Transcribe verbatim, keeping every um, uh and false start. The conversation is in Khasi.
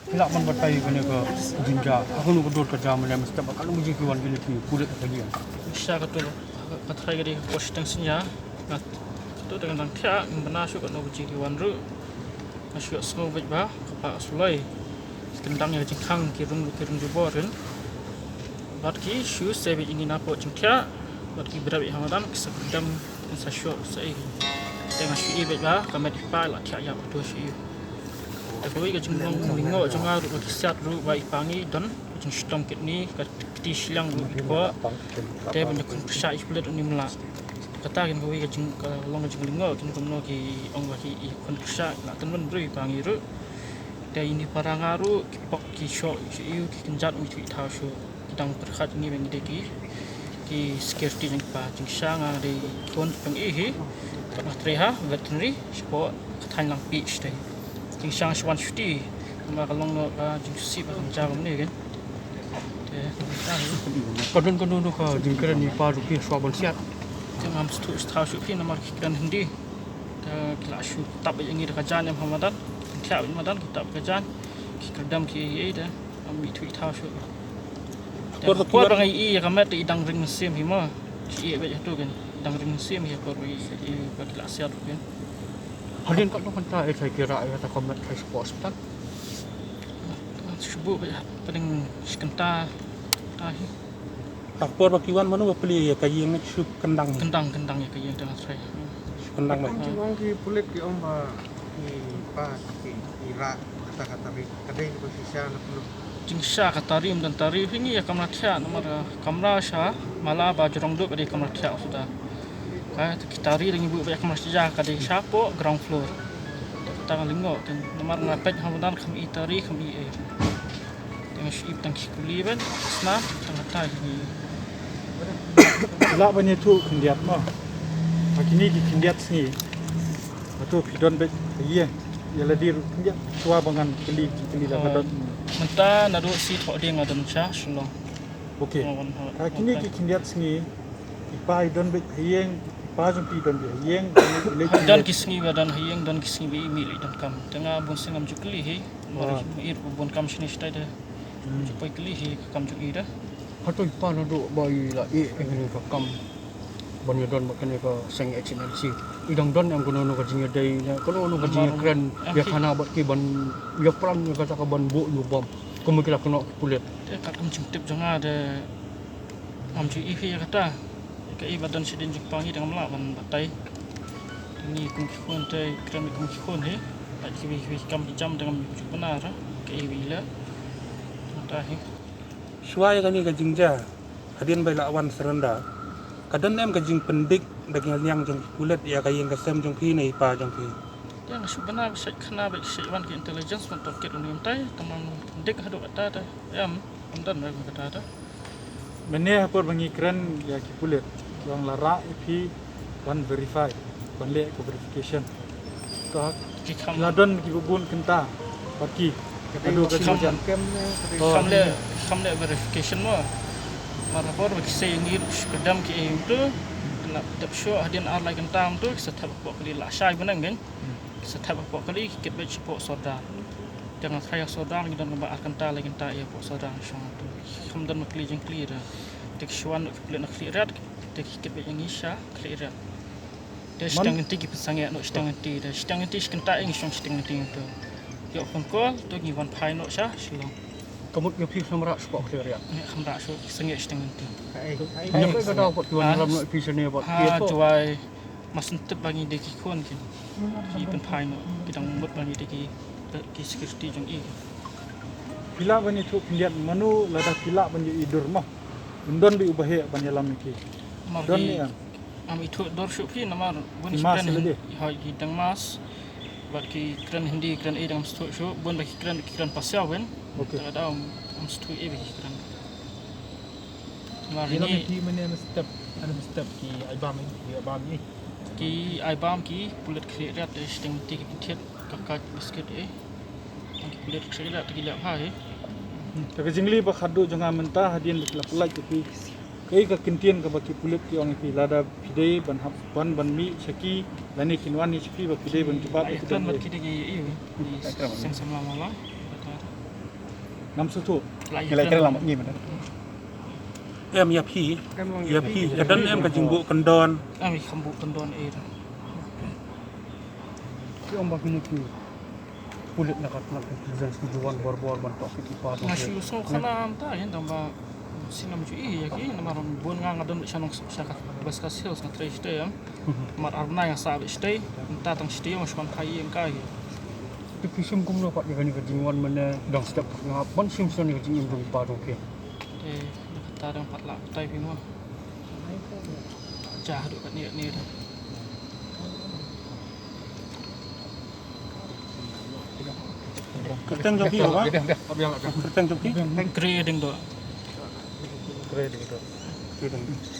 Phi lah ban batai kane ka jingjia, ha kano ka dur ka jia mynne mynstep, katno baje ki wan kine ki pulit ha ka ïing? Sha kato ka trai ka dei ka por shiteng synñia. Nga to dang dang thiah, ngim bna shuh katno baje ki wan ruh. Nga shu ïohsngew beit ba ka pah ka suloi, ki kyndang ïa ka jingkhang, ki rung ruh ki rung jubor rin. Bad ki shu sei beit ïa ngi napoh jingthiah, bad ki bret ïa ha madan ki sa kyndang, kin sa shoh sa ei. Te nga shu i beit ba ka met i pa la thiah ïap hato shu i. Te kawei ka jinglong lyngngoh jong nga ruh ba ki siat ruh ba i pa ngi don ka jingshitom kidney, ka kti shiliang ruh i phuh. Te ban ïakhun pyrshah ïa ki pulit ruh ngim lah. Kata kin kawei ka jing, ka long ka jinglyngngoh, kin kumno ki ong ba ki ïakhun pyrshah, la tynmen briew i pa ngi ruh. Te ïa i para nga ruh ki pok ki shoh sha ïew, ki kynjat, ym ithuh ithaw shuh. Ki dang pyrkhat ngi ba ngi dei ki, ki security jong i pa. Jingshisha nga dei khun jong i hi, ka Mathriha Veterinary, shapoh ka thaiñ Langpih shatei. Jingshisha nga shu wan shuti, namar ka long noh ka jingsngewsih ba kam jia kumne kein. Te ka don kano kano ka jingkren i pa jong phi shuwa ban siat? Te ngam sngewthuh shuh phi namar ki kren Hindi. Te ki la shu tap ïa ngi da ka jaiñ em ha madan. Ki thiah ïa madan, ki tap ka jaiñ, ki kyrdem ki ei ei te. Ngam ithuh ithaw shuh. Te por ba ngi i ïa ka met te i dang ring mynsiem hi mo. Ki i beit hato kein, i dang ring mynsiem hi por ba i, i ba ki la siat kein. Hadien katno kynta ei te ki rah ïa kata ka met ha shapoh hospital? Shu buh beit ha pdeng shi kynta ta hi. Ha ka por ba ki wan mano ba plie ïa ka ïing, shu kyndang? Kyndang, kyndang ïa ka ïing, te nga trai. Shu kyndang beit. Ki ong ki pulit ki ong ba ki pa ki, ki rah kata ka tari, ka dei kaba shisha na pynlong. Jingshisha ka tari ym don tari, phi ngi ïa kamra thiah namar ka kamra sha mala ba jrong duh ka dei kamra thiah suda. Ka, ki tari dang ïa buh beit ïa kamra shisha, ka dei shapoh ground floor. Te kata nga lyngngoh kein namar nga peit ha madan kam i tari kam i ei. Te nga shu i tang ki kuli ban snam tang kata ki. Lah ban ïathuh khyndiat mo. Ha kine ki khyndiat sngi, hato phi don beit ha ïing? Ïa lade ruh khyndiat, shuwa ba ngan kylli, kylli la ka don. Mynta naduh shi thoh ding nga don sha Shillong. Okay. Ha kine ki khyndiat sngi, i pa i don beit ha ïing, i pa jong phi i don beit ha ïing? Don ki sngi ba don ha ïing, don ki sngi ba i mih leit donkam. Te nga bun sien ngam ju kylli hi. Ba i ruh bun kam shane shatai te. Ju poi kylli hi ka kam jong i te. Hato i pa naduh ba i la ïeh ïa kane ka kam ban ïa don bad kane ka seng H N L C, i dang don em kano kano ka jingïadei ne kano kano ka jingïakren ïa khana bad ki ban ïa pran ïa kata ka ban buh ïa u bom kum ki la kynnoh ki pulit? Te katkum jingtip jong nga te ngam ju i hi ïa kata. Ïa kaei ba don shadien jingpang hi te ngam lah ban batai. Te ngi kum ki khun te kren kum ki khun hi. Bad kiwei kiwei ki kam ki jam te ngam ju pynara kaei ba i leh. Te mynta hi. Shuwa ïa kane ka jingjia, hadien ba i la wan surrender, ka don em ka jingpyndik da ki liang jong ki pulit ïa ka ïing ka sem jong phi ne i pa jong phi? Te nga shu bna ba shait khana ba shait wan ki intelligence ban tohkit une mynta, tang ba pyndik haduh katta te em, ym don em kata te. Mynne ha por ba ngi kren ïa ki pulit, ki ong la rah ïa phi ban verify, ban leh ka verification. To ki kham la don kiba bun kynta bad ki. Haduh ka kham, kham leh, kham leh verification mo. Mar ha por ba ki sei ïa ngi ruh shu kyrdem ki ei kumto. Ki la tep shuh hadien ar lai kynta kumto ki sa thep hapoh kali, la shai bneng kein. Ki sa thep hapoh kali, ki kit beit shapoh sordar. Te nga tharai ha sordar ngi don kumba ar kynta lai kynta ïa hapoh sordar shong kumto. Ki kham don ba kylli jingkylli te. Te ki shu wan noh ki pulit na Khliehriat, te ki kit beit ïa ngi sha Khliehriat. Te shiteng lynti ki pynsangeh noh shiteng lynti, te shiteng lynti shi kynta ngi shong shiteng lynti to. Ïoh phone call to ngi wan phai noh sha Shillong. Ka mut ïa phi kham rah shuh Khliehriat? Ngi kham rah shuh, ki sangeh shiteng lynti. Ïa ka daw pat ki wan ïalam noh ïa phi shane bad ki to. Jowai. Mas ntip ba ngi dei ki khun kin. Ki pynphai noh, ki dang mut ba ngi dei ki, ki security jong i. Phi lah ban ïathuh khyndiat mano lada phi lah ban ïohi dur mo? Ym don beit uba heh ban ïalam ïa ki. Don ne em? Ngam ithuh dur shuh phi namar bun ki kren Hindi, hooid ki dang mask. Bad ki kren Hindi, kren ei dang ngam sngewthuh shuh, bun ba ki kren, ki kren Pasiaw wen. Okay. Te lada ngam sngewthuh ei ba ki kren. Namar ïa la ïa ki mynne mynstep, mynne mynstep ki ai bam, ki ai bam ïa. Ki ai bam ki pulit Khliehriat te shiteng lynti ki pynthied ka kaj biskit ïa. Ki pulit Khliehriat te ki leh bha ïa. Te ka jingkylli ba khatduh jong nga mynta hadien ba ki la pyllait ïa phi, kaei ka kyntien kaba ki pulit ki ong ïa phi lada phi dei ban hap ban, ban mih sha ki lane kin wan ïa sha phi ba phi dei ban jubab ïa ki? Ki dei ki, ki seng samla mala. Ngam sngewthuh. Ki la ïakren lang bad ngi mynta. Em, ïa phi. Ïa phi. Ïa don em ka jingbuh kyndon? Em, kam buh kyndon ei. Ki ong ba kine ki pulit na ka tnat intelligence ki ju wan bor bor ban tok ki pat. Nga shu sngewkmen ïa kata, ïa, tang ba shu ym ju ïohi ïa ki, namar bun nga nga don sha nong sha ka West Khasi Hills nga trei shatei, em. Namar ar bnai nga sah beit shatei, mynta tang shatei nga shu wan phai ïing kai. Te phi shim kumno pat ïa kane ka jingwan mynne dang step nga ban shim shuh ïa ka jingim jong i pa jong phi. Te kata dang pat lah batai phi mo. Jah haduh katne katne. Kyrteng jong phi ba? Kyrteng jong phi? Kre Diengdoh. Kre Diengdoh. Kre Diengdoh.